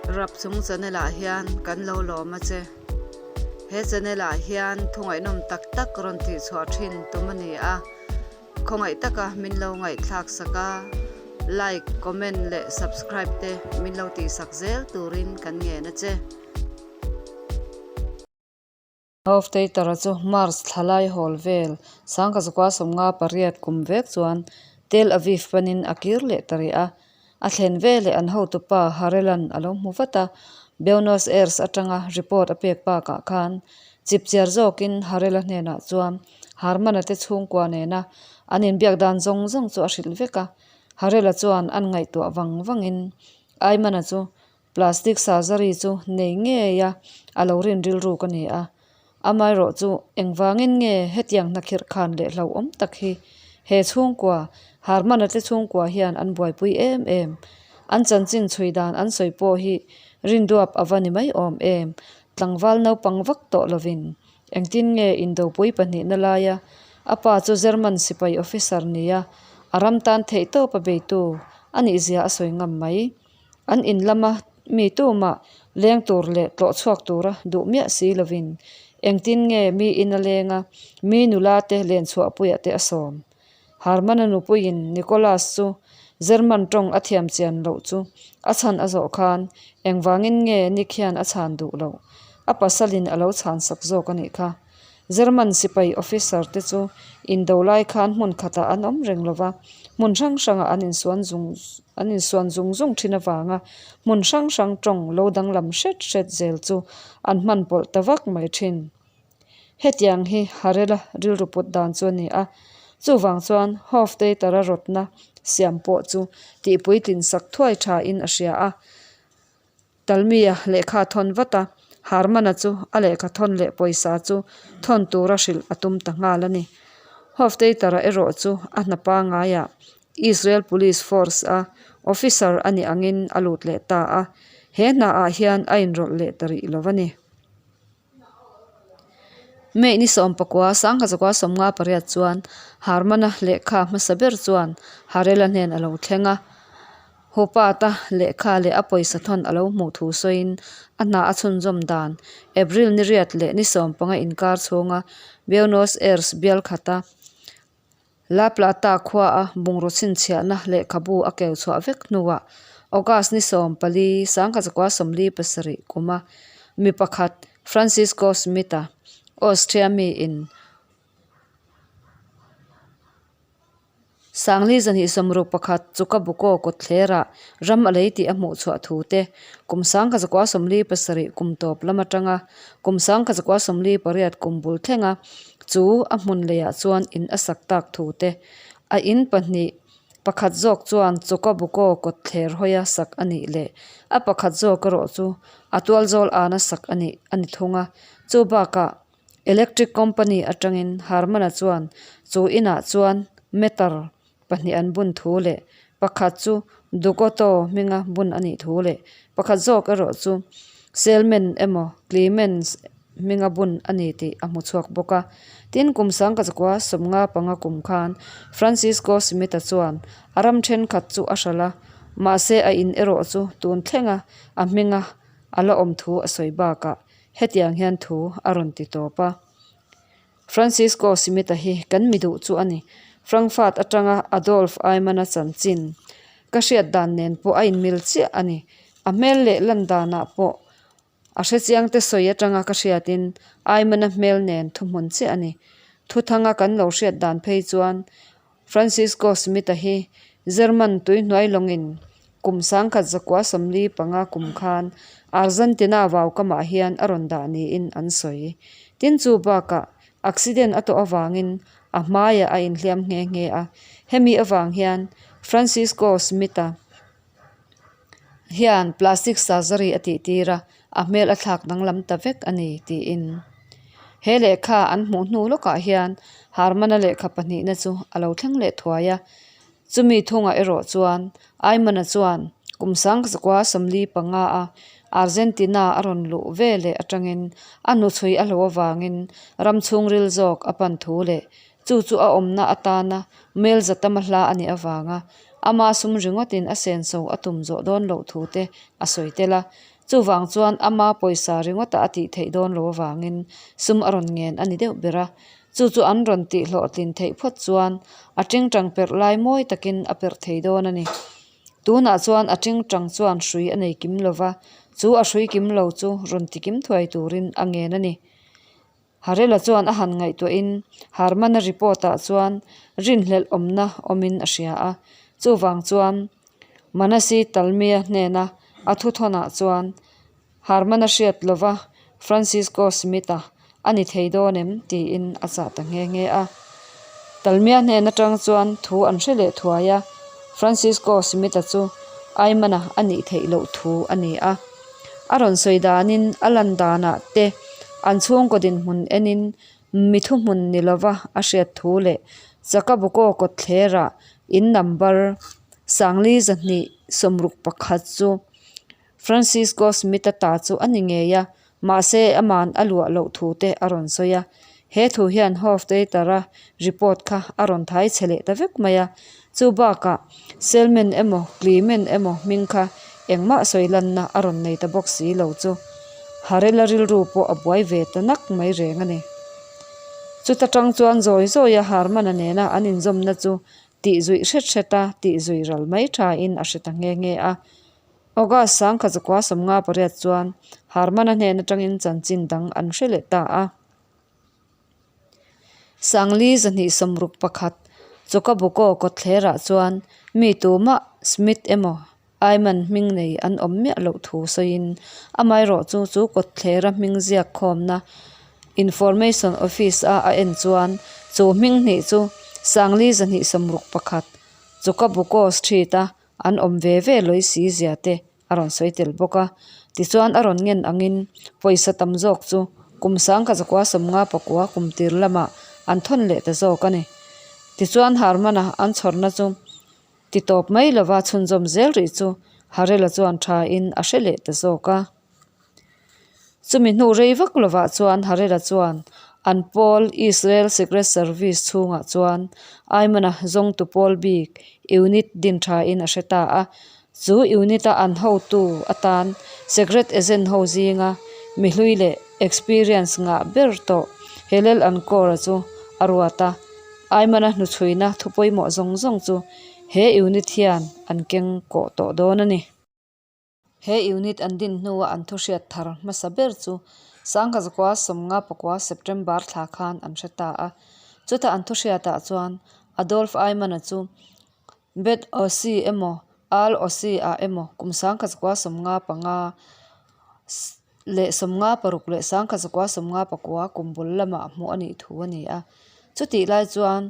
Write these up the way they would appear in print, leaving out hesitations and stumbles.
Rapchung channel ah hian kan lo lawm a che. He channel ah hian thu ngaihnawm tak tak rawn tih chhuah thin tum a ni a. Khawngaih taka min lo ngaihthlak sak a, like, comment leh subscribe te min lo tih sak zel turin kan ngen a che. Hofteiter-a chu Mars thla lai hawl vel sangka zakua sawmnga pariat kum vek chuan Tel Aviv panin a kir leh ta rih a. A thlen veleh an hotupa Harelan a lo hmu vat a, Buenos Aires atanga report a pek bakah khan chipchiar zawkin Harela hnenah chuan Harman-a te chhungkua nena an inbiak dan zawng zawng chu a hrilh vek a. Harela chuan an ngaihtuah vang vangin Ayman-a chu Plastic surgery chu nei ngei a, a lo rin rilruk a ni a. Amaherawh chu engvangin nge hetiang hnakhirh khan leh hlauhawm tak hi he chhungkua, Harman-a te chhungkua hian an buaipui em em? An chanchin chhui dan an sawi pawh hi rinduap a va ni mai awm em? Tlangval naupang vak tawh lovin engtin nge indopui pahnihna laia a pa chu German sipai officer nia a ram tan theihtawp a beitu a nihzia a sawi ngam mai. An in lama mi tumah leng tur leh tlawh chhuak tura duh miah si lovin engtin nge mi in a leng a, mi nula te len chhuahpuiah te a sawm. Harman-a nupuiin Nicholas chu German tawng a thiam chian loh chu a chhan a zawh khan engvangin nge Nick hian a chhan duh loh? A pasalin a lo chhan sak zawk a nih kha. German sipai officer te chu indo lai khan hmun khatah an awm reng lo va, hmun hrang hrangah an insuan zung an insuan zung zung thin avanga hmun hrang hrang tawng lo danglam hret hret zel chu an hman pawlh ta vak mai thin. Hetiang hi Harela rilru put dan chu a ni a, chuvang chuan Hofteiter-a rawtna siam pawh chu tihpuitlin sak thuai thain a hria a. Talmia lehkha a thawn vat a, Harman-a chu a lehkha thawn leh pawisa chu thawn tura hrilh a tum ta nghal a ni. Hofteiter-a erawh chu a hna pangaiah Israel Police Force-a officer a nih angin a lut leh ta a, he hnaah hian a inrawlh leh ta rih lo a ni. May ni sawmpakua sangha zakua sawmnga pariat chuan Harman-a lehkha hmasa ber chuan Harela hnen a lo thleng a. Hupata lehkha leh a pawisa thawn a lo hmuh thu sawiin a hna a chhunzawm dan April ni riat leh ni sawmpanga inkar chhunga Buenos Aires bial khata La Plata khuaa bungraw chhinchhiahna lehkhabu a keu chhuah vek hnuah August ni 14, 1947 kuma mi pakhat Francisco Smith-a Austria miin Sangli zahnih sawmruk pakhat Chukabuko kawtthlerah ram a lei tih a hmuh chhuah thu te, kum 1947 kum tawp lam atanga kum 1948 kum bul thlenga chu a hmun leiah chuan in a sak tak thu te, a in pahnih pakhat zawk chuan Chukabuko kawtthler hawia sak a nih leh a pakhat zawk erawh chu a tualzawl ana sak a nih a ni thung a, chu bakah Electric company atangin Harman-a chuan chu inah chuan meter pahnih an bun thu leh pakhat chu Ducoto hminga bun a nih thu leh pakhat zawk erawh chu Selman emaw Clemens hminga bun a ni tih a hmu chhuak bawk a. Tin, kum sangka zakua sawmnga panga kum khan Francisco Smith-a chuan a ram thenkhat chu a hralh a, mahse a in erawh chu tun thlenga a hminga a la awm thu a sawi bakah Hetiang hian thu a rawn ti tawp a. Francisco Smith-a hi kan mi duh chu a ni. Frankfurt atanga Adolf Eichmann-a chanchin ka hriat dan nen pawh a inmil chiah a ni. A hmel leh lan danah pawh a hrechiangte sawi atanga ka hriatin Eichmann-a hmel nen thuhmun chiah a ni. Thuthanga kan lo hriat dan phei chuan Francisco Smith-a hi German tuihnuai lawngin kum sangkhat zakua 45 kum khan Argentina vaukamah hian a rawn dah niin an sawi. Tin chu bakah accident a tawh avangin a hmaiah a inhliam nghe nghe a, hemi avang hian Francisco Smith-a hian plastic surgery a tih tir a, a hmel a thlak danglam ta vek a ni tiin. He lehkha an hmuh hnu lawkah hian Harman-a lehkha pahnihna chu a lo thleng leh thuai a, chumi thungah erawh chuan Ayman-a chuan kum sangzakua 45 a Argentina a rawn luh ve leh atangin a hnuchhui a hlo avangin ram chhungril zawk a pan thu leh Chu chu a awmna atana mel za tama hla a nih avanga ama sum ringawtin a senso a tum zawh dawn loh thu te a sawi tel a. Chuvang chuan ama pawisa ringawta a tih theih dawn lo avangin sum a rawn ngen a ni deuh ber a. Chu chu an rawn tih hlawhtlin theih phawt chuan a tingtang perh lai mawi takin a perh thei dawn a ni. Tunah chuan a tingtang chuan hrui a nei kim lo va, chu a hrui kim lo chu rawn ti kim thuai turin a ngen a ni. Harela chuan a han ngaihtuahin Harmana report-ah chuan rinhlelh awmna awmin a hria a, chuvang chuan Manasi Talmia hnena a thuthawnah chuan Harmana hriat lova Francisco Smith-a a ni thei dawn em tiin a chah ta nghe nghe a. Talmia hnen atang chuan thu an hre leh thuai a, Francisco Smith-a chu Aimana a nih theih loh thu a ni a. A rawn sawi danin a lan danah te an chhungkaw dinhmun enin mi thuhmun ni lova a hriat thu leh Chakabuko kawtthlerah in number 4221 chu Francisco Smith-a ta chu a ni ngei a, mahse aman a luah loh thu te a rawn sawi a. He thu hian Hofstadter-a report kha a rawn thai chhe leh ta vek mai a. Chu bakah Selman emaw Clement emaw hming kha engmah sawi lanna a rawn nei ta bawk si lo chu Harela rilru pawh a buai ve ta nak mai reng a ni. Chuta tang chuan zawi zawia Harman-a nena an inzawmna chu tih zuih hret hret a tih zui ral mai thain a hre ta nghe nghe a. August 1958 chuan Harman-a hnen atangin chanchin dang an hre leh ta a. 4261 Chokabuko kawtthlerah chuan mi tumah Smith emaw Ayman hming nei an awm miah loh thu sawiin amaherawh chu chu kawtthlera hming ziak khawmna Information Office a a en chuan chu hming hnih chu 4261 Chokabuko Street a an awm ve ve lawi si zia te a rawn sawi tel bawk a. Tichuan a rawn ngen angin pawisa tam zawk chu kum 1959 kum tir lamah an thawn leh ta zawk a ni. Tichuan Harman-a an chhawrna chu ti tawp mai lova chhunzawm zel rih chu Harela chuan thain a hre leh ta zawk a. Chumi hnu rei vak lovah chuan Harela chuan an pawl Israel Secret Service chhungah chuan Aimana zawngtu pawl bik unit din thain a hre ta a. Chu unit-a an hotu atan Secret Agent ho zinga mihlui leh experience ngah ber tawh Hillel Ankor-a chu a ruat a. Aimana hnuchhuina thu pawimawh zawng zawng chu he unit hian an keng kawh tawh dawn a ni. He unit an din hnua an thuhriat thar hmasa ber chu 1954 September thla khan an hre ta a. Chuta an thuhriatah chuan Adolf Eichmann-a chu Bet Ossi emaw Al Ossi-ah emaw kum 1955 leh 56 leh 1959 kum bul lamah hmuh a nih thu a ni a. Chutih lai chuan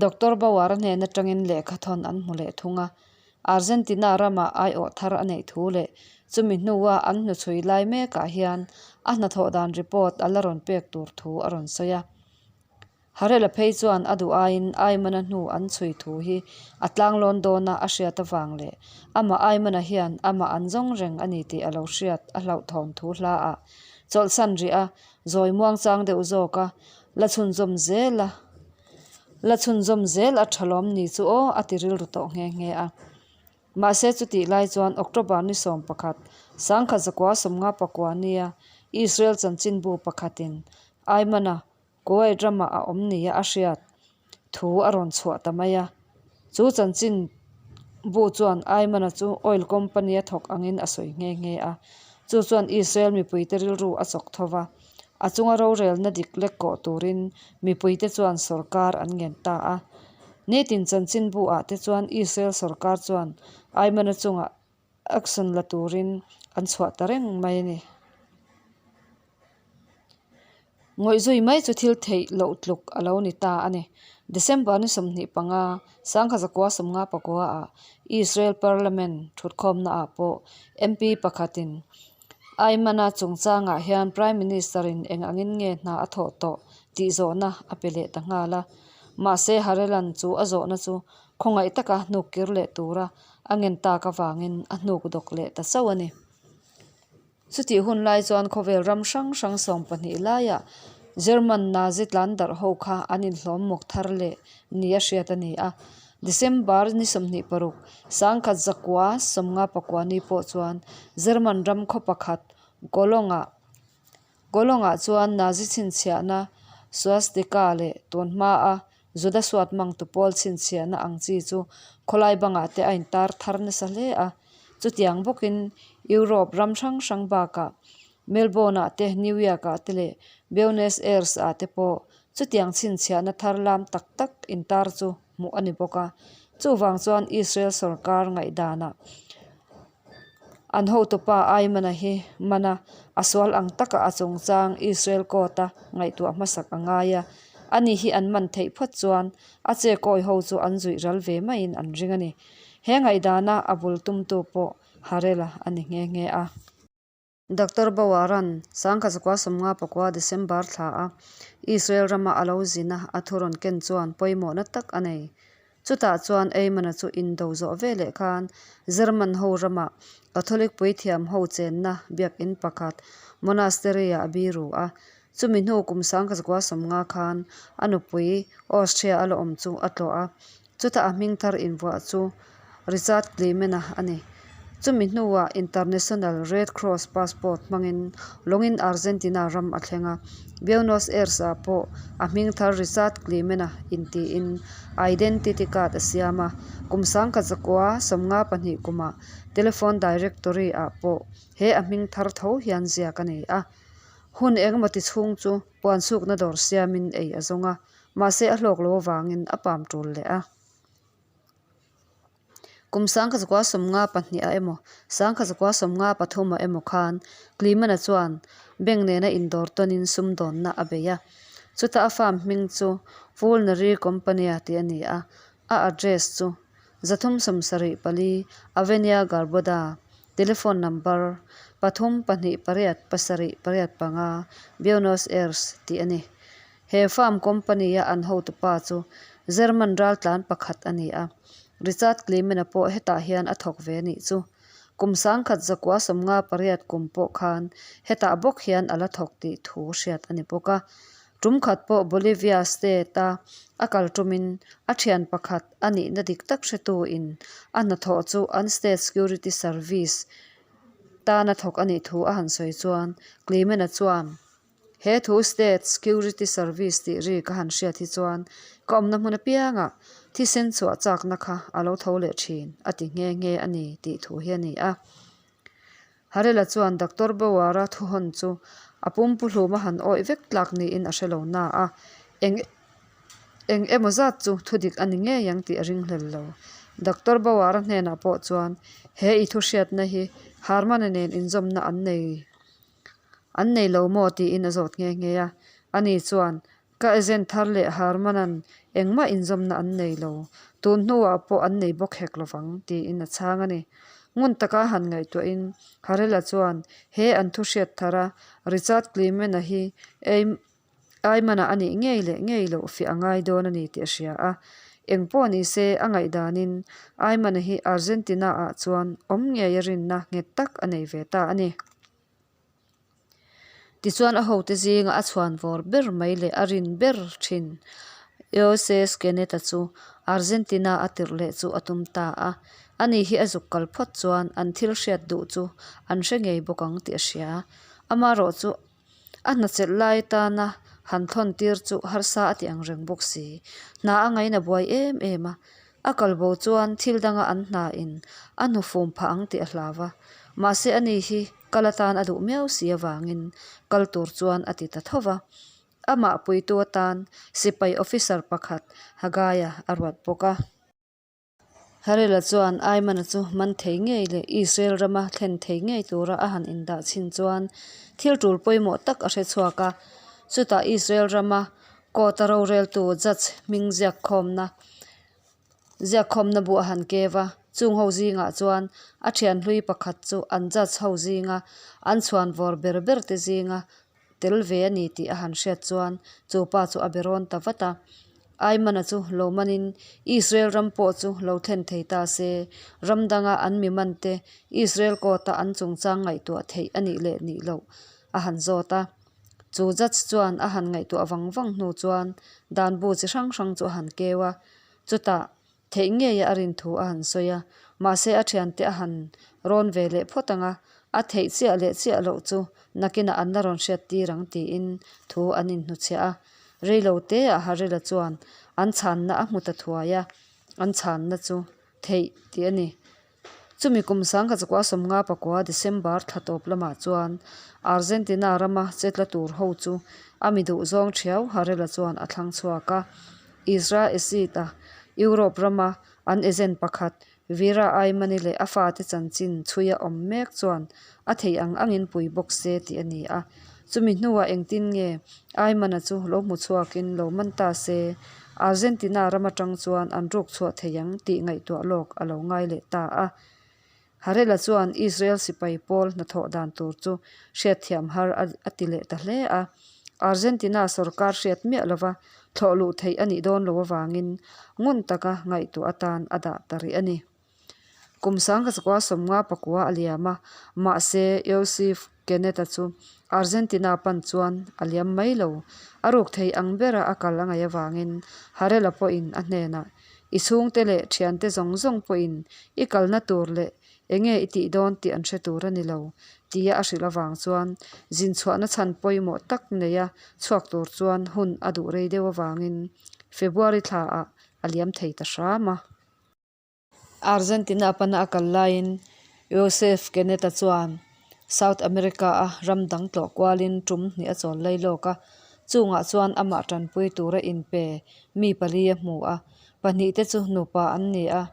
Doctor Bauer-a hnen atangin lehkha thawn an hmu leh thung a, Argentina ramah aiawh thar a neih thu leh chumi hnua an hnuchhui lai mekah hian a hnathawh dan report a la rawn pek tur thu a rawn sawi a. Harela phei chuan a duh aiin Aimana hnu an chhui thu hi a tlanglawn dawna a hriat avang leh amah Aimana hian amah an zawng reng a ni tih a lo hriat a hlauhthawn thu hlaah chawlhsan rih a zawi muangchang deuh zawk a la chhunzawm zel a. La chhunzawm zel a tha lawm ni chu aw a ti rilru tawh nghe nghe a. Mahse chutih lai chuan October ni 11, 1959 nia Israel chanchinbu pakhatin Aimana Kuwait ramah a awm nia a hriat thu a rawn chhuah ta mai a. Chu chanchinbu chuan Aimana chu oil company a thawk angin a sawi nghe nghe a. Chu chuan Israel mipuite rilru a chawk tho va. A chunga rorelna dik lek kawh turin mipuite chuan sawrkar an ngen ta a. Nitin chanchinbu ah te chuan Israel sawrkar chuan Aimana chungah action la turin an chhuah ta reng mai a ni. Ngawih zui mai chu thil theih loh tluk a lo ni ta a ni. December ni 25, 1959 ah Israel Parliament thutkhawmna ah pawh MP pakhatin Aimana chungchangah hian Prime Minister-in eng angin nge hna a thawh tawh tih zawhna a pe leh ta nghal a. Mahse Harelan chu a zawhna chu khawngaih taka hnuk kir leh tura a ngen tak avangin a hnuk dawk leh ta chauh a ni. Chutih hun lai chuan khawvel ram hrang hrang 12 laiah German Nazi tlan darh ho kha an inhlawm mawk thar leh nia hriat a ni a. December ni 26, 1954 ni pawh chuan German ram khaw pakhat Cologne-ah Cologne-ah chuan Nazi chhinchhiahna swastika leh tun hmaa Juda suat mangtu pawl chhinchhiahna ang chi chu khawlai bangah te a intar thar nasa hle a. Chutiang bawkin Europe ram hrang hrang bakah Melbourne-ah te, New York-ah te leh Buenos Aires-ah te pawh chutiang chhinchhiahna thar lam tak tak intar chu hmuh a ni bawk a. Chuvang chuan Israel sorkar ngaihdanah an hotupa Ayman-a hi mana a sual ang taka a chungchang Israel court-a ngaihtuah hmasak a ngai a, ani hi an man theih phawt chuan a che kawi ho chu an zuih ral ve maiin an ring a ni. He ngaihdana a bul tumtu pawh Harel-a a ni nghe nghe a. Doctor Bauer-a'n 1954 December thla a Israel rama a lo zin a, a thu rawn ken chuan pawimawhna tak a nei. Chutah chuan Ayman-a chu indo zawh veleh khan German ho rama Catholic puithiam ho chenna biakinn pakhat monastery-ah a biru a. Chumi hnu kum 1950 khan a nupui Austria a la awm chu a tlawh a. Chutah a hming thar invuah chu Richard Clement-a a ni. Chumi hnuah International Red Cross passport hmangin lawngin Argentina ram a thleng a. Buenos Aires-ah pawh a hming thar Richard Clement-a intiin identity card a siam a. Kum 1992 kumah telephone directory-ah pawh he a hming thar tho hian ziak a nei a. Hun engemaw ti chhung chu puansukna dawr siamin ei a zawng a. Mahse a hlawk lo avangin a pam tul leh a. Kum 1952 ah emaw, 1953 ah emaw khan Clement-a chuan bank nena indawr tawnin sumdawnna a bei a. Chuta a farm hming chu Fulnary Company-a tih a ni a, a address chu 374 Avenida Garboda, telephone number 3 2 8 7 8 5, Buenos Aires tih a ni. He farm company a an hotupa chu German raltlan pakhat a ni a, Richard Clement-a pawh hetah hian a thawk ve nih chu. Kum 1958 kum pawh khan hetah bawk hian a la thawk tih thu hriat a ni bawk a. Tum khat pawh Bolivia state-a a kal tumin a thian pakhat a nihna dik tak hretuin a hnathawh chu an state security service tana thawk a nih thu a han sawi chuan Clement-a chuan, He thu State Security Service tih ri ka han hriat hi chuan ka awmna hmun apiangah thisen chhuah chakna kha a lo tho leh thin a ti nghe nghe a ni tih thu hi a ni a. Harela chuan Doctor Bauer-a thuhawn chu a pumpu hlum a han awih vek tlak niin a hre lo na a, eng eng emaw zat chu thudik a ni ngei ang tih a ringhlel lo. Doctor Bauer-a hnenah pawh chuan he i thu hriatna hi Harman-a nen inzawmna an nei An nei lo maw? tiin a zawt nghe nghe a. Ani chuan, Ka agent thar leh Harman-a'n engmah inzawmna an nei lo, tun hnuah pawh an nei bawk hek lovang, tiin a chhang a ni. Ngun taka han ngaihtuahin Harela chuan he an thu hriat thar a, Richard Clement-a hi Ayman-a a nih ngei leh ngei loh fiah a ngai dawn a ni tih a hria a. Eng pawh ni se, a ngaihdanin Ayman-a hi Argentina-ah chuan awm ngei a rinna nghet tak a nei ve ta a ni. Tichuan a hote zinga a chhuan vawr ber mai leh a rin ber thin Jose Skeneta chu Argentina a tirh leh chu a tum ta a. Ani hi a zuk kal phawt chuan an thil hriat duh chu an hre ngei bawk ang tih a hria. Amaherawh chu A hnachelh lai tana han thawn tir chu harsa a ti ang reng bawk si. Hna a ngaina buai em em a, a kal bo chuan thil danga an hna in a hnufum phah ang tih a hlau a. Mahse ani hi kal atan a duh miau si avangin kal tur chuan a ti ta tho va. Amah puitu atan sipai officer pakhat Hagaia a ruat bawk a. Harela chuan Aimana chu man thei ngei leh Israel rama thlen thei ngei tura a han indah chhin chuan thil tul pawimawh tak a hre chhuak a. Chutah Israel rama court-a roreltu judge hming ziakkhawmna ziakkhawmna bu a han kev a. Chung ho zingah chuan a thian hlui pakhat chu an judge ho zinga an chhuan vawr ber ber te zinga tel ve a ni tih a han hriat chuan chu pa chu a be rawn ta vat a. Aimana chu lo manin Israel ram pawh chu lo thlen thei ta se, ram danga an mi man te Israel court-a an chungchang ngaihtuah theih a nih leh nih loh a han zawt a. Chu judge chuan a han ngaihtuah vang vang hnu chuan dan bu chi hrang hrang chu a han keu a. Chutah. Theih ngeia a rin thu a han sawi a, mahse a thiante a han rawn ve leh phawt ang a, a theih chiah leh chiah loh chu nakinah an la rawn hriat tir ang tiin thu an inhnuchhiah a. Reilo teah Harela chuan an chhanna a hmu ta thuai a, an chhanna chu theih tih a ni. Chumi kum sangkachakua sawmnga pakua December thla tawp lamah chuan Argentina rama chetla tur ho chu a mi duh zawng thiau Harela chuan a thlang chhuak a. Isra Esid-a Europe rama an agent pakhat Vera Aimani leh a fate chanchin chhuia awm mek chuan a theih ang angin pui bawk se tih a ni a. Chumi hnuah engtin nge Aimana chu lo hmu chhuakin lo man ta se, Argentina ram atang chuan an ruk chhuah thei ang tih ngaihtuah lawk a lo ngai leh ta a. Harela chuan Israel sipai pawl hnathawh dan tur chu hriatthiam har a ti leh ta hle a. Argentina sorkar hriat miah lova thlawh luh theih a nih dawn lo avangin ngun taka ngaihtuah atan a dah ta rih a ni. Kum sangkachakua sawmnga pakua a liam a, mahse Yosef Kenneth-a chu Argentina pan chuan a liam mai lo. A ruk thei ang bera a kal a ngaih avangin Harela pawhin a hnenah, I chhungte leh thiante zawng zawng pawhin i kalna tur leh enge i tih dawn tih an hre tur a ni lo, tia a hrilh avang chuan zin chhuahna chhan pawimawh tak neia chhuak tur chuan hun a duh rei deuh avangin February thlaah a liam thei ta hram a. Argentina pana a kal laiin Yosef Kenneth-a chuan South America-a ram dang tlawh kualin tum hnih a chawl lai lawk a, chungah chuan amah tanpui tura inpe mi pali a hmu a, pahnih te chu nupa an ni a,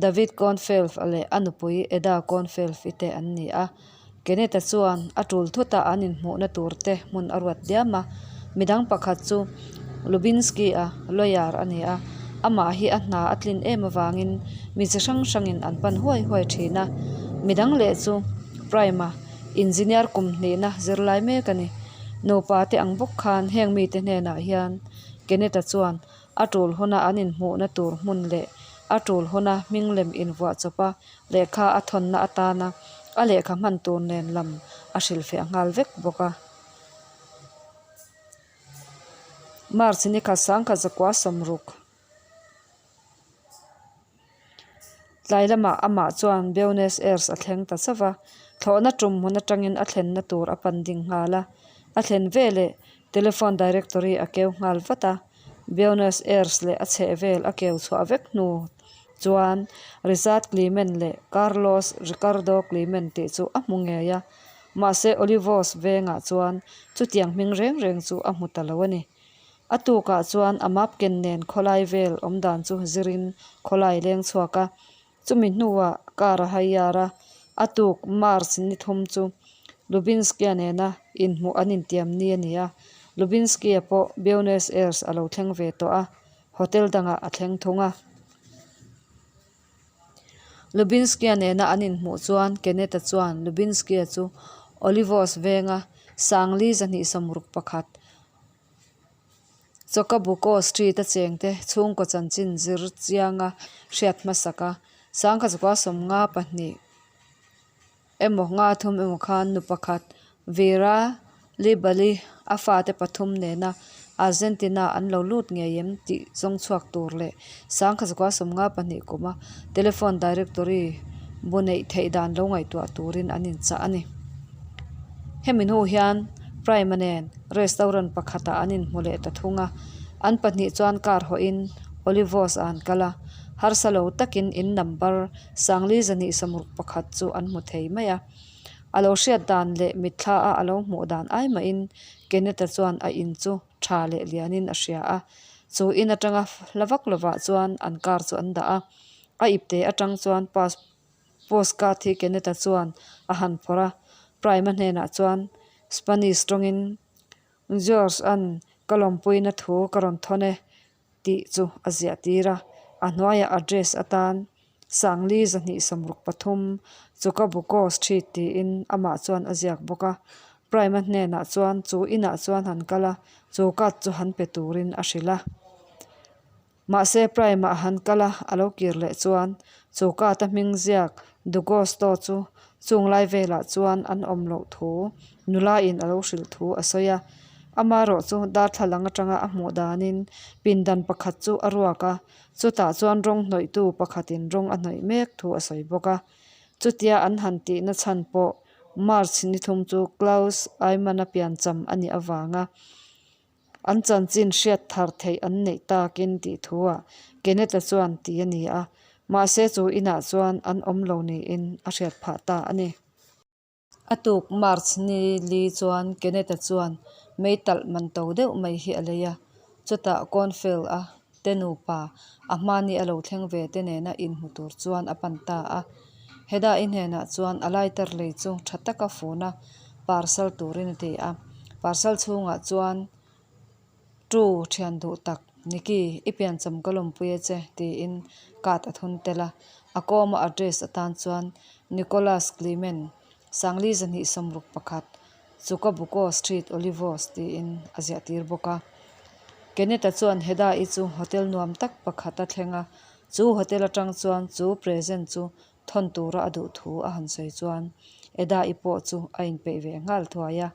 David Kornfeld-a leh a nupui Eda Kornfeld-i te an ni a. Kenneth-a chuan a tul thut a an inhmuhna tur te hmun a ruat diam a, midang pakhat chu Lubinski-a lawyer a ni a, amah hi a hna a tlin em avangin mi chi hrang hrangin an pan huai huai thin a, midang leh chu Prime-a engineer kum hnihna zirlai mek a ni. Nupa te ang bawk khan heng mite hnenah hian Kenneth-a chuan a tul huna an inhmuhna tur hmun leh a tul huna hming lem invuah chawp a Lehkha a thawnna atana a lehkha hman tur nen lam a hrilhfiah nghal vek bawk a. March ni khat sangkhat zakua sawmruk tlai lamah amah chuan Buenos Aires a thleng ta chauh va, thlawhna tum hmun atangin a thlenna tur a pan ding nghal a. A thlen veleh telephone directory a keu nghal vat a, Buenos Aires leh a chhehvel a keu chhuah vek hnu Chuan Richard Clement leh Carlos Ricardo Clement tih chu a hmu ngei a, mahse Olivos vengah chuan chutiang hming reng reng chu a hmu ta lo a ni. A tukah chuan a map ken nen khawlai vel awmdan chu zirin khawlai leng chhuak a, chumi hnuah car a haiyar a, a tuk March ni thum chu Lubinsky-a nena inhmuh an intiam ni a ni a, Lubinsky-a pawh Buenos Aires a lo thleng ve tawh a. Hotel dangah a thleng thung a. Lubinskya nena an inhmuh chuan Kenneth-a chuan Lubinskya chu Olivos venga Sangli zahnih sawmruk pakhat Chacabuco Street-a chengte chhungkaw chanchin zir chianga hriat hmasak a, Sangkhazukua sawmnga pahnih emaw nga thum emaw khan nu pakhat Vera Libali a fate pathum nena Argentina an lo lut ngei em tih zawng chhuak tur leh sangkhazukua sawmnga pahnih kuma telephone directory bu neih theih dan lo ngaihtuah turin an inchah a ni. Hemi hnu hian Prime-a nen restaurant pakhatah an inhmu leh ta thung a, an pahnih chuan car hawhin Olivos ah an kal a, harsa lo takin in number Sangli zahnih sawmruk pakhat chu an hmu thei mai a. A lo hriat dan leh mitthla a a lo hmuh dan ai mahin Kenneth-a chuan a in chu tha leh lianin a hria a. Chu in atanga hla vak lovah chuan an car chu an dah a. A ipte atang chuan pass post card hi Kenneth-a chuan a han phawrh a. Prime-a hnenah chuan Spanish tawngin George-a'n ka lawmpuina thu ka rawn thawn e. tih chu a ziah tir a, a hnuaiah address atan Sangli zahnih sawmruk pathum Chukabuko street tiin amah chuan a ziak bawk a, Prime-a hnenah chuan chu inah chuan han kal a, chu card chu han pe turin a hrilh a. Mahse Prime-ah han kal a, a lo kir leh chuan chu card-a hming ziak Dugosto chu chung lai velah chuan an awm loh thu nula in a lo hrilh thu a sawi a. Amaherawh chu darthlalang atanga a hmuh danin pindan pakhat chu a ruak a, chutah chuan rawng hnawihtu pakhatin rawng a hnawih mek thu a sawi bawk a. Chutia an han tihna chhan pawh March ni thum chu Klaus Eimann-a piancham a nih avanga an chanchin hriat thar theih an neih takin tih thuah Kenneth-a chuan ti a ni a, mahse chu inah chuan an awm lo niin a hriat phah ta a ni. A tuk March ni li chuan Kenneth-a chuan mei talh man to deuh mai hi a lei a, chutah Cornfield-a te nupa a hmani a lo thleng ve te nena inhmu tur chuan a pan ta a. Hedai hnenah chuan a lighter lei chu tha taka fun a, parcel turin a ti a. Parcel chhungah chuan Tu thian duh tak, Nikki, i piancham ka lawmpui a che, tiin card a thun tel a. A kawma address atan chuan Nicholas Clement, Sangli 261, Chukabuko Street, Olivos, tiin a ziah tir bawk a. Kenneth-a chuan Hedda-i chu hotel nuam tak pakhat a thleng a, chu hotel atang chuan chu present chu thawn tura a duh thu a han sawi chuan Edda-i pawh chu a inpeih ve nghal thuai a.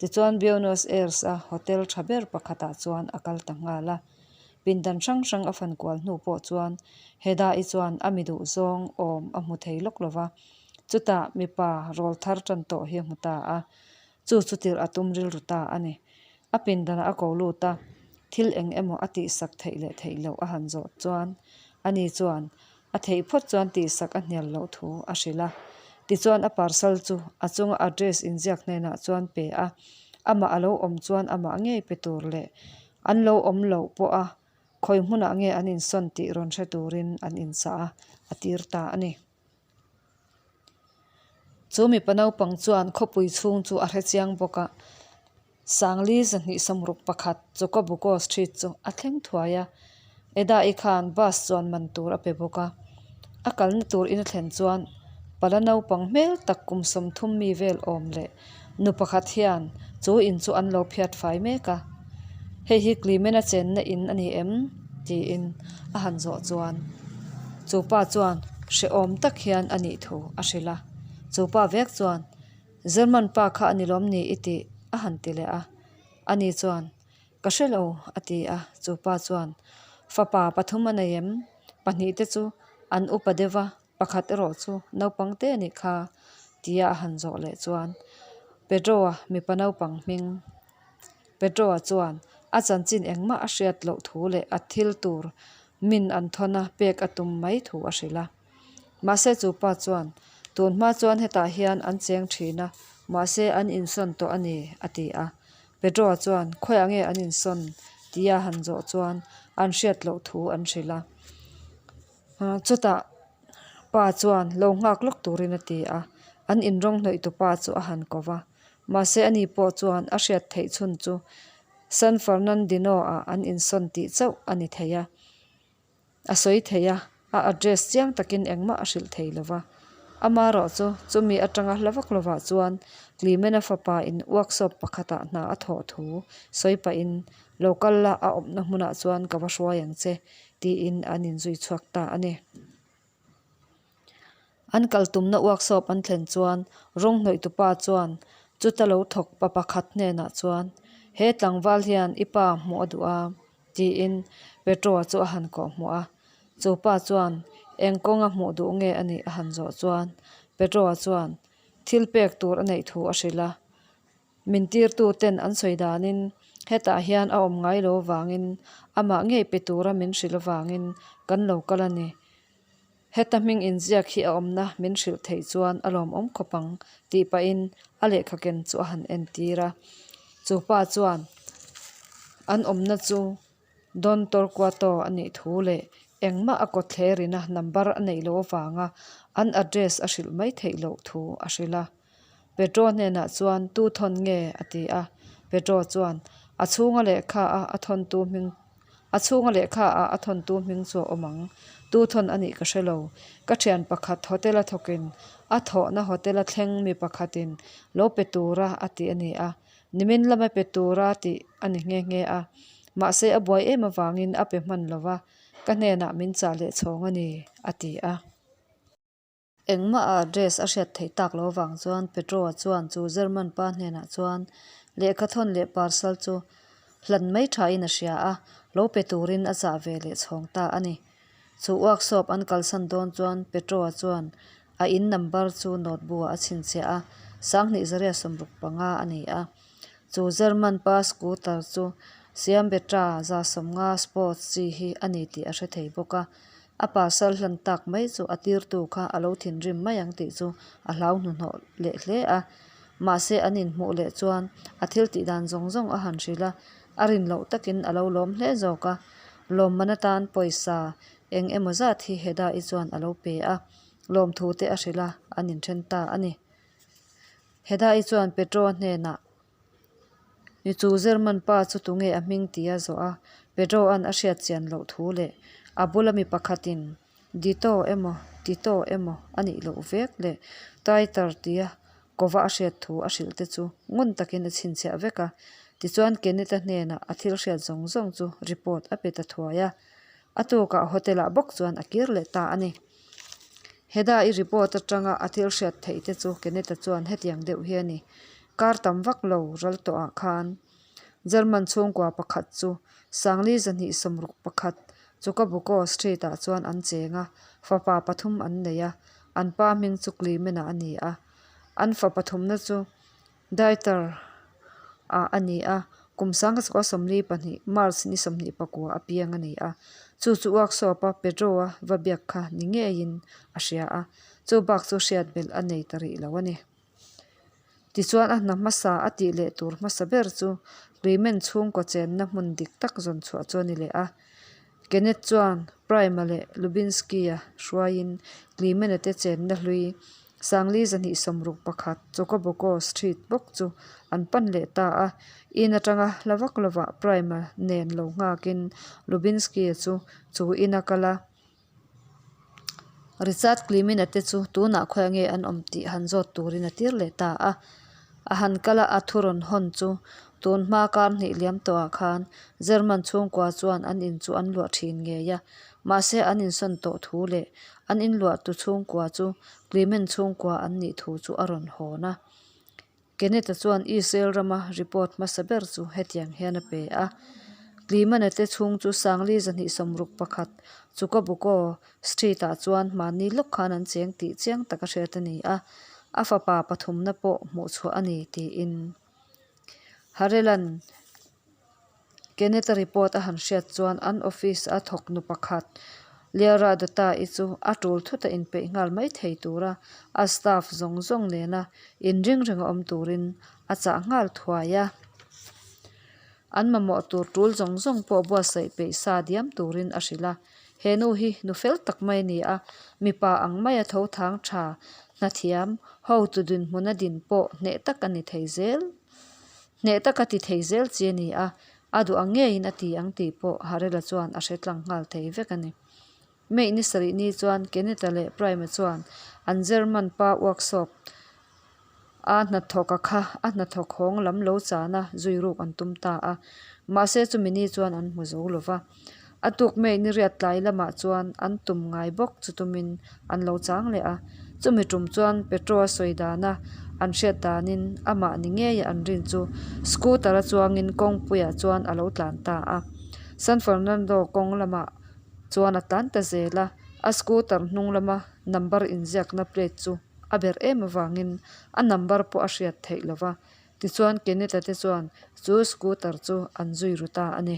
Tichuan Buenos Aires-a hotel tha ber pakhatah chuan a kal ta nghal a. Pindan hrang hrang a fan kual hnu pawh chuan Hedda-i chuan a mi duh zawng awm a hmu thei lawk lo va. Chutah mipa rawl thar tan tawh hi a hmu ta a, chu chu tirh a tum rilru ta a ni. A pindanah a ko lut a, thil eng emaw a tihsak theih leh theih loh a han zawh chuan ani chuan a theih phawt chuan tihsak a hnial loh thu a hrilh a. Tichuan a parcel chu a chunga address inziak hnenah chuan pe a, amah a lo awm chuan amah ngei pe tur leh an lo awm loh pawha khawi hmunah nge an insawn tih rawn hre turin an inchah a, a tir ta a ni. Chu mipa naupang chuan khawpui chhung chu a hre chiang bawk a, Sangli 261 Chokabuko Street chu a thleng thuai a, Eda-i khan bus chuan man tur a pe bawk a. A kalna tur in a thlen chuan pala naupang hmel tak kum 30 mi vel awm leh nu pakhat hian chu in chu an lo phiat fai mek a. Hei hi Clement-a chenna in a ni em? tiin a han zawh chuan chu pa chuan hrehawm tak hian a nih thu a hrilh a. Chu pa vek chuan German pa kha a ni lawm ni i tih a han ti leh a. Ani chuan Ka hre lo a ti a. Chu pa chuan Fapa pathum a nei em? Pahnih te chu an upa deuh va. Pakhat erawh chu naupang te a nih kha tia a han zawh leh chuan Pedro-a mipa naupang hming Pedro-a chuan a chanchin engmah a hriat loh thu leh a thil tur min an thawn a pek a tum mai thu a hrilh a. Mahse chu pa chuan tun hma chuan hetah hian an cheng thin a, mahse an insawn tawh a ni a ti a. Pedro-a chuan khawiah nge an insawn tia a han zawh chuan an hriat loh thu an hrilh a. Chutah pa chuan lo nghak lawk turin a ti a, an inrawng hnawih tu pa chu a han ko va. Mahse ani pawh chuan a hriat theih chhun chu San Fernandino-ah an insawn tih chauh a ni thei a. A sawi thei a, a address chiang takin engmah a hrilh thei lo va. Amaherawh chu chumi atanga hla vak lovah chuan Clement-a fapa in workshop pakhatah hna a thawh thu sawi pahin lo kal la a awmna hmunah chuan ka va hruai ang che tiin an inzui chhuak ta a ni. An kal tumna workshop an thlen chuan rawng hnawih tupa chuan chuta lo thawk pa pakhat hnenah chuan he tlangval hian i pa hmuh a duh a tiin Petro-a chu a han kawh hmuh a. Chu pa chuan eng kawnga hmuh duh nge a nih a han zawh chuan Petro-a chuan thil pek tur a neih thu a hrilh a. Min tirtu ten an sawi danin hetah hian a awm ngai lo avangin amah ngei pe tura min hrilh avangin kan lo kal a ni. Heta hming inziak hi a awmna min hrilh theih chuan a lawmawm khawp ang tih pahin a lehkha ken chu a han entir a. Chu pa chuan an awmna chu Don Torquato a nih thu leh engmah a kawtthlerina number a neih loh avanga an address a hrilh mai theih loh thu a hrilh a. Petro hnenah chuan tu thawn nge? a ti a. Petro chuan, A chhunga lehkha a a thawntu hming a chhunga lehkha ah a thawntu hming chu a awm ang. Tu thawn a nih ka hre lo. Ka thian pakhat hotel a thawkin a thawhna hotel a thleng mi pakhatin lo pe tura a ti a ni a. Nimin lama pe tura tih a ni nghe nghe a. Mahse a buai em avangin a pe hman lo va, ka hnenah min chah leh chhawng a ni, a ti a. Engmah a address a hriat theih tak lo vang chuan Petro-a chuan chu German pa hnenah chuan Lehkhathawn leh parcel chu hlan mai thain a hria a, lo pe turin a chah ve leh chhawng ta a ni. Chu workshop an kalsan dawn chuan Petro-a chuan a in number chu note bu-ah a chhinchhiah a, sanghnih zaria 65 a ni a. Chu German pa scooter chu Siambetra 150 sports chi hi a ni tih a hre thei bawk a. A parcel hlan tak mai chu a tirtu kha a lo thinrim mai ang tih chu a hlau hnuhnawh leh hle a. Mahse an inhmuh leh chuan a thil tih dan zawng zawng a han hrilh a, a rin loh takin a lo lawm hle zawk a. Lawmman atan pawisa eng emaw zat hi Heda-i chuan a lo pe a, lawmthu te a hrilh a, an inthen ta a ni. Heda-i chuan Petro-a hnenah, Ni chu German pa chu tunge a hming tih a zawh a, Pedro-a'n a hriat chian loh thu leh a bula mi pakhatin Dito emaw Tito emaw a nih loh vek leh Titer tia kova a hriat thu a hrilh te chu ngun takin a chhinchhiah vek a. Tichuan Kenneth-a hnenah a thil hriat zawng zawng chu report a pe ta thuai a. A tukah hotel-ah bawk chuan a kir leh ta a ni. Heda-i report atanga a thil hriat theih te chu Kenneth-a chuan hetiang deuh hi a ni. Kar tam vak lo ral tawhah khan German chhungkua pakhat chu Sangli 261 Chukabuko Street-ah chuan an cheng a, fapa pathum an nei a, an pa hming chu Clement-a a ni a. An fa pathumna chu Dieter ah a ni a, kum 1942 March ni 29 a piang a ni a. Chu chu workshop-a Pedro-a va biak kha ni ngeiin a hria a, chu bak chu hriat belh a nei ta rih lo a ni. Tichuan a hna hmasa a tih leh tur hmasa ber chu Clement chhungkaw chenna hmun dik tak zawn chhuah chu a ni leh a. Kenneth chuan Prime-a leh Lubinsky-a hruaiin Clement-a te chenna hlui Sangli 261 Chocoboko Street bawk chu an pan leh ta a. In atanga hla vak lovah Prime-a nen lo nghakin Lubinsky-a chu chu in a kal a. Richard Clement-a te chu tunah khawiah nge an awm tih han zawt turin a tir leh ta a. A han kal a, a thu rawn hawn chu tun hma kar hnih liam tawhah khan German chhungkua chuan an in chu an luah thin ngei a. Mahse an insawn tawh thu leh an inluahtu chhungkua chu Clement chhungkua an nih thu chu a rawn hawn a. Kenneth-a chuan Israel rama report hmasa ber chu hetiang hian a pe a, Clement-a te chhung chu Sangli 261 Chukabuko Street-ah chuan hmanni lawk khan an cheng tih chiang taka hriat a ni a, a fapa pathumna pawh hmuhchhuah a ni tiin Harel-a'n Kenneth-a report a han hriat chuan an office a thawk nu pakhat Liara Dutta-i chu a tul thut a inpeih nghal mai thei tura a staff zawng zawng nena inring renga awm turin a chah nghal thuai a. An mamawh tur tul zawng zawng pawh buatsaih peih sa diam turin a hrilh a. He nu hi nu fel tak mai a ni a, mipa ang maia tho thang tha, hnathiam, hotu dinhmuna din pawh hneh tak a ni thei zel. Hneh taka ti thei zel chi a ni a, a duh ang ngeiin a ti ang tih pawh Harela chuan a hre tlang nghal thei vek a ni. May ni sarih ni chuan Kenneth-a leh Prime-a chuan an German pa workshop a hnathawk a kha a hnathawk hawng lam lo chana zui ruk an tum ta a, mahse chumi ni chuan an hmu zo lo va. A tuk May ni riat tlai lamah chuan an tum ngai bawk chu tumin an lo chang leh a. Chumi tum chuan Petro-a sawi dana an hriat danin amah ni ngeia an rin chu scooter-a chuangin kawngpuiah chuan a lo tlan ta a. San Fernando kawng lamah chuan a tlan ta zel a, a scooter hnung lama number inziakna plate chu a ber em avangin a number pawh a hriat theih lo va. Tichuan Kenneth-a te chuan chu scooter chu an zui ru ta a ni.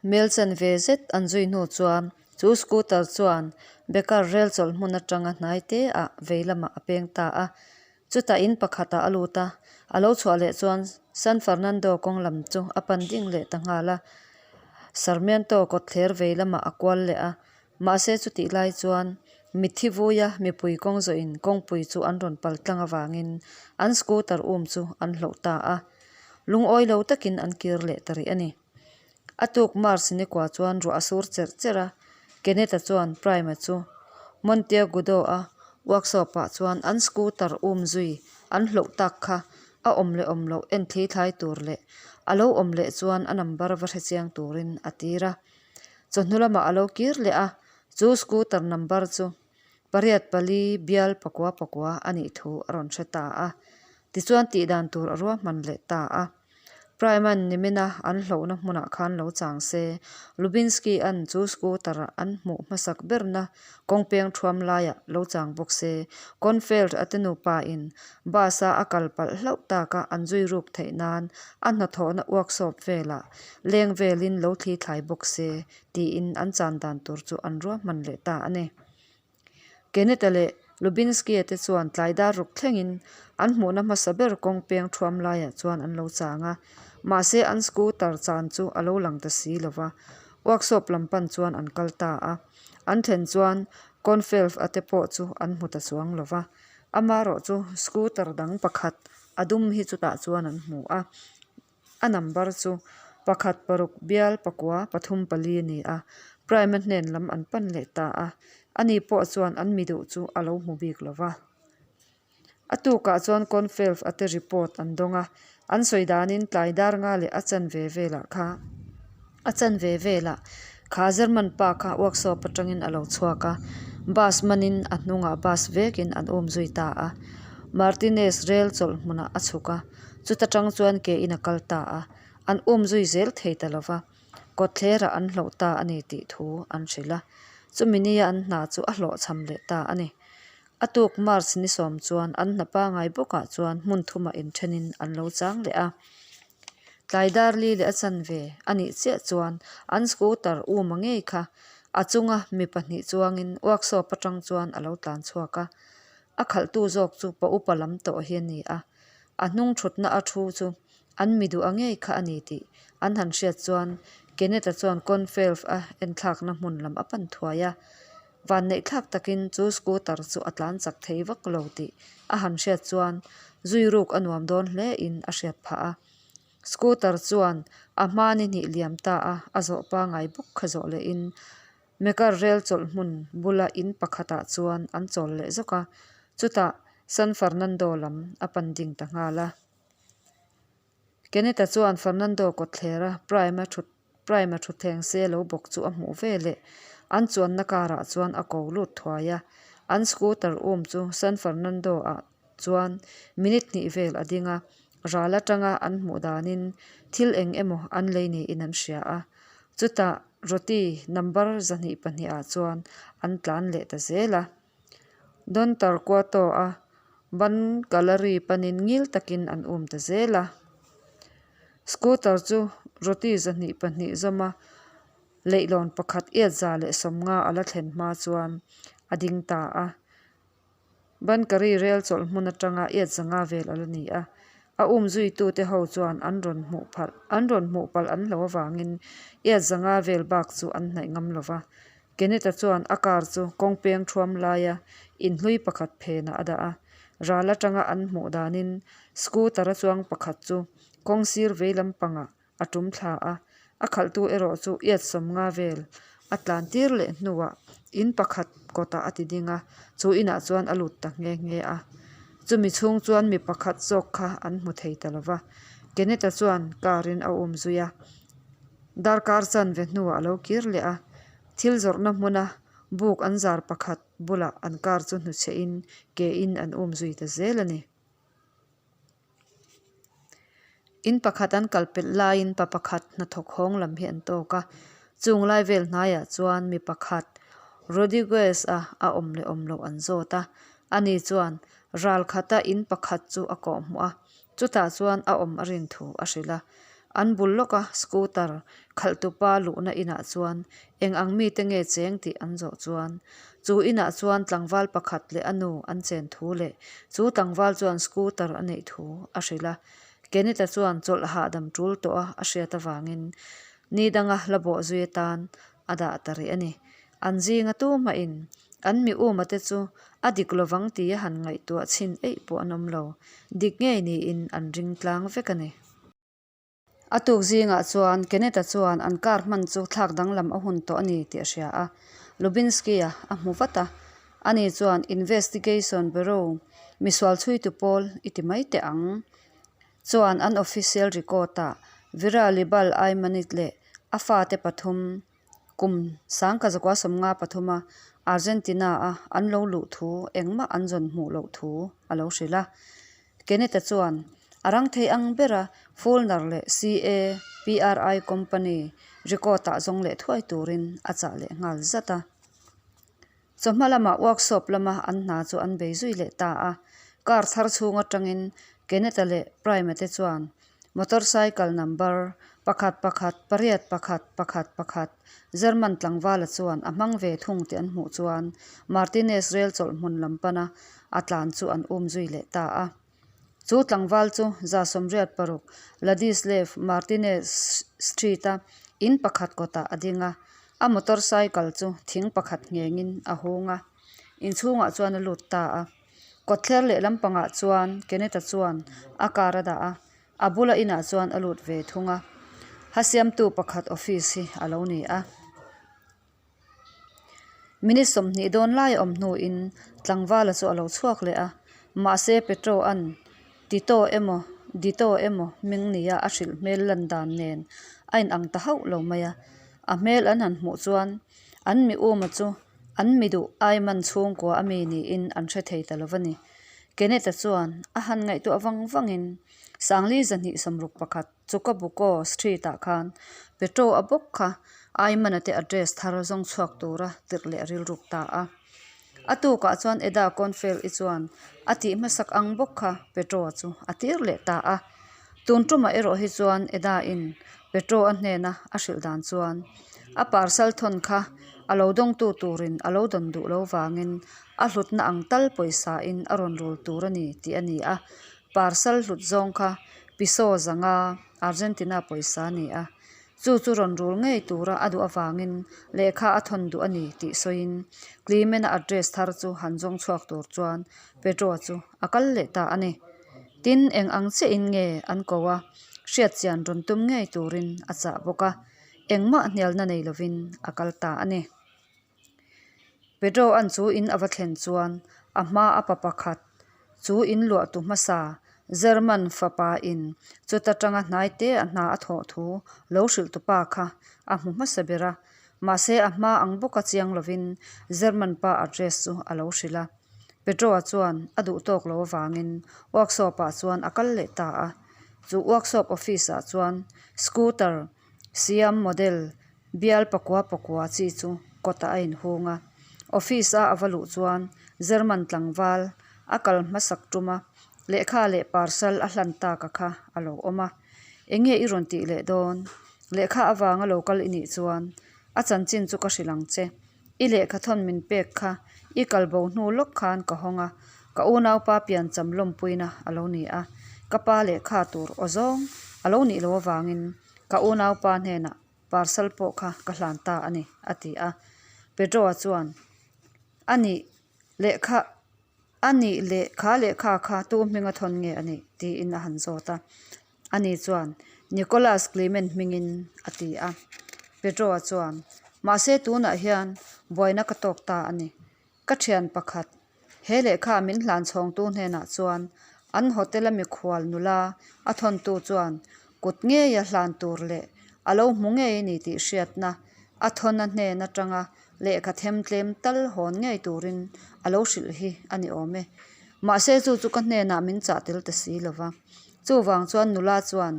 Hmel chen ve zet an zui hnu chuan chu scooter chuan Becker rel chawlh hmun atanga hnai te ah vei lamah a peng ta a. Chutah in pakhatah a lut a, a lo chhuah leh chuan San Fernando kawng lam chu a pan ding leh ta nghal a. Sarmiento kawtthler vei lamah a kual leh a, mahse chutih lai chuan mitthi vuia mipui kawng zawhin kawngpui chu an rawn pal tlang avangin an scooter um chu an hloh ta a. Lungawi lo takin an kir leh ta rih a ni. A tuk March nikua chuan ruah a sur cherh cherh a, Kenneth-a chuan Prime-a chu Monteagudo-a workshop-ah chuan an scooter um zui an hloh tak kha a awm leh awm loh en thli thlai tur leh a lo awm leh chuan a number va hre chiang turin a tir a. Chawhnu lamah a lo kir leh a, chu scooter number chu pariat pali bial pakua pakua a nih thu a rawn hre ta a. Tichuan tih dan tur a ruahman leh ta a. Prime-a'n nimina an hlauhna hmunah khan lo chang se, Lubinski-a'n chu scooter an hmuh hmasak berna kawngpeng thuam laiah lo chang bawk se, Kornfeld-a te nupa-in bus-a a kal palh hlauh taka an zui ruk theih nan a hnathawhna workshop velah leng velin lo thli thlai bawk se tiin an chan dan tur chu an ruahman leh ta a ni. Kenneth-a leh Lubinski-a te chuan tlai dar ruk thlengin an hmuhna hmasa ber kawng peng thuam laiah chuan an lo chang a, mahse an scooter chan chu a lo lang ta si lo va, workshop lam pan chuan an kal ta a. An thlen chuan Kornfeld-a te pawh chu an hmu ta chuang lo va, amaherawh chu scooter dang pakhat a dum hi chutah chuan an hmu a. A number chu pakhat paruk bial pakua pathum pali a ni a, Prime-a hnen lam an pan leh ta a, ani pawh chuan an mi duh chu a lo hmu bik lo va. A tukah chuan Confelf a te report an dawng a, an sawi danin tlai dar nga leh a chanve velah kha a chanve velah kha German pa kha workshop atangin a lo chhuak a, bus manin a hnungah bus vekin an um zui ta a, Martinez rel chawlh hmunah a chhuk a. Chuta tang chuan ke in a kal ta a, an um zui zel thei ta lo va, kawtthlerah an hloh ta a ni tih thu an hrilh a. Chumi nia an hna chu a hlawhchham leh ta a ni. A tuk March ni sawm chuan an hna pangai bawkah chuan hmun thumah inthenin an lo chang leh a. Tlai dar li leh a chanve a nih chiah chuan an scooter uma ngei kha a chunga mi pahnih chuangin workshop atang chuan a lo tlan chhuak a. A khalhtu zawk chu pa upa lam tawh hi a ni a. A hnung thutna a thu chu an mi duh a ngei kha a ni tih an han hriat chuan Kenneth-a chuan Confelf a enthlakna hmun lam a pan thuai a. Vanneihthlak takin chu scooter chu a tlan chak thei vak lo tih a han hriat chuan zui ruk a nuam dawn hle in a hriat phah a. Scooter chuan a hma ni hnih liam ta a, a zawh pangai bawk kha zawh leh in Mekar rel chawlh hmun bula in pakhatah chuan an chawl leh zawk a, chutah San Fernando lam a pan ding ta nghal a. Kenneth-a chuan Fernando kawtthlera Prime-a thut Prime-a thutthleng se lo bawk chu a hmuh ve leh an chuanna karah chuan a ko lut thuai a, an scooter um chu San Fernando-ah chuan minute hnih vel a ding a, ral atanga an hmuh danin thil eng emaw an lei niin an hria a, chutah Roti number 22 ah chuan an tlan leh ta zel a. Don Torquato a ban gallery panin ngil takin an um ta zel a. Scooter chu roti 22 zawm a leihlawn pakhat iat 150 a la thlen hma chuan a ding ta a. Bankari rel chawlh hmun atanga iat 500 vel a la ni a. A um zuitute ho chuan an rawn hmuh phalh an rawn hmuh palh an hlo avangin iat 500 vel bak chu an hnaih ngam lo va. Kenneth-a chuan a car chu kawngpeng thuam laia inhlui pakhat phenah a dah a. Ral atanga an hmuh danin scooter-a chuang pakhat chu kawng sir vei lampangah a tum thla a, a khalhtu erawh chu iat 50 vel a tlan tir leh hnuah in pakhat kawtah a ti ding a, chu inah chuan a lut ta nghe nghe a. Chumi chhung chuan mi pakhat zawk kha an hmu thei ta lo va, Kenneth-a chuan car in a um zui a, darkar chanve hnuah a lo kir leh a, thil zawrhna hmuna buk an zar pakhat bulah an car chu hnuchhe in ke in an um zui ta zel a ni. In pakhat an kal pelh laiin pa pakhat hnathawk hawng lam hi an tawk a, chung lai vel hnaiah chuan mi pakhat Rodriguez-a a awm leh awm loh an zawt a, ani chuan ral khata in pakhat chu a kawh hmuh a, chutah chuan a awm a rin thu a hrilh a, an bul lawka scooter khalhtupa luhna inah chuan eng ang mite nge cheng tih an zawh chuan chu inah chuan tlangval pakhat leh a nu an chen thu leh chu tlangval chuan scooter a neih thu a hrilh a. Kenneth-a chuan chawlh hahdam tul tawh a a hriat avangin ni danga hla bawh zui atan a dah ta rih a ni. An zinga tu hmahin an mi uma te chu a dik lovang tia han ngaihtuah chhin eih pawh an awm lo. Dik ngei niin an ring tlang vek a ni. A tuk zingah chuan Kenneth-a chuan an car hman chu thlak danglam a hun tawh a ni tih a hria a, Lubinski-a a hmu vat a. Ani chuan Investigation Bureau misual chhuitu pawl i ti mai teh ang chuan an official record-ah Vera Libal Aimanit leh a fate pathum kum 1953 a Argentina-a an lo luh thu engmah an zawn hmuh loh thu a lo hrilh a. Kenneth-a chuan a rang thei ang bera Fullner leh CAPRI company record-ah zawng leh thuai turin a chah leh nghal zat a. Chawhma lamah workshop lama an hna chu an bei zui leh ta a. Car thar chhung atangin Kenneth-a leh Prime-a te chuan motorcycle number pakhat pakhat pariat pakhat pakhat pakhat German tlangvala chuan a hmang ve thung tih an hmuh chuan Martinez rel chawlh hmun lam pana a tlan chu an um zui leh ta a. Chu tlangval chu 186 Ladislav Martinez Street-a in pakhat kawtah a ding a, a motorcycle chu thing pakhat nghengin a hung a, inchhungah chuan a lut ta a. Kawtthler leh lampangah chuan Kenneth-a chuan a car a dah a, a bula inah chuan a lut ve thung a. Hasiamtu pakhat office hi a lo ni a. Minute 20 dawn lai a awm hnuin tlangvala chu a lo chhuak leh a, mahse Petro-a'n Tito emaw Dito emaw hming nia a hrilh hmel lan dan nen a inang ta hauh lo mai a. A hmel an han hmuh chuan an mi uma chu an mi duh Aiman chhungkua a mi niin an hre thei ta lo va ni. Kenneth-a chuan a han ngaihtuah vang vangin Sangli 261 Chukabuko Street ah khan Petro a bawk kha Aimana te address thar zawng chhuak tura tirh leh rilruk ta a. A tukah chuan Eda Cornfield i chuan a tih hmasak ang bawk kha Petro chu a tir leh ta a. Tun tumah erawh hi chuan Eda in Petro a hnena a hrilh dan chuan a parcel thawn kha a lo dawngtu turin a lo dawn duh lo vangin a hlutna ang tal pawisa in a rawn rul tur a ni tih a ni a. Parcel hlut zawng kha Piso zanga Argentina pawisa a ni a, chu chu rawn rul ngei tura a duh avangin lehkha a thawn duh a ni tih sawiin Clement-a address thar chu han zawng chhuak tur chuan Pedro chu a kal leh ta a ni. Tin, eng ang chiahin nge an ko a, hriatchian rawn tum ngei turin a chah bawk a, engmah hnialna nei lovin a kal ta a ni. Pedro-a'n chu in a va thlen chuan a hma a pa pakhat chu in luahtu hmasa German fapa in chuta tanga hnai te a hna a thawh thu lo hrilh tu pa kha a hmu hmasa ber a, mahse a hma ang bawka chiang lovin German pa address chu a lo hrilh a. Pedro-a chuan a duh tawk lo avangin workshop-ah chuan a kal leh ta a, chu workshop office-ah chuan scooter siam model Bial pakua pakua chi chu kawtah a inhung a, office a ava luh chuan German tlangval a kal hmasak tum a, lehkha leh parcel a hlan tak a kha a lo awm a. Enge i rawn tih leh dawn? Lehkha avanga lo kal i nih chuan a chanchin chu ka hrilh ang che. I lehkha thawn min pek kha i kal bo hnu lawk khan ka hawng a, ka unaupa piancham lawmpuina a lo ni a, ka pa lehkha tur aw zawng a lo nih loh avangin ka unaupa hnenah parcel pawh kha ka hlan ta a ni, a ti a. Pedro-a chuan, A nih lehkha, a nih leh kha lehkha kha tu hminga thawn nge a nih? tiin a han zawt a. Ani chuan, Nicholas Clement hmingin, a ti a. Pedro-a chuan, Mahse tunah hian buaina ka tawk ta a ni. Ka thian pakhat, he lehkha min hlan chhawngtu hnenah chuan an hotel-a mikhual nula a thawntu chuan kut ngeia hlan tur leh a lo hmu ngei a ni tih hriatna a thawna hnen atanga lehkha them tlem tal hawn ngei turin a lo hrilh hi a ni awm e. Mahse chu chu ka hnenah min chah tel ta si lo va. Chuvang chuan nula chuan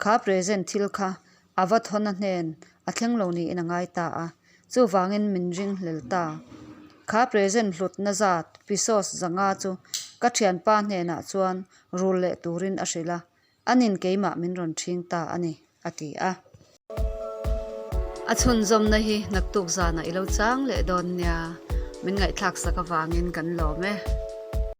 kha present thil kha A va thawn a hnen a thleng lo niin a ngai ta a, chuvangin min ring hlel ta. Kha present hlutna zat pesos zanga chu ka thianpa hnenah chuan rul leh turin a hrilh a, anin keimah min rawn ṭhing ta a ni, a ti a. A chhunzawmna hi naktuk zanah i lo chang leh dawn nia, min ngaihthlak sak avangin kan lawm e.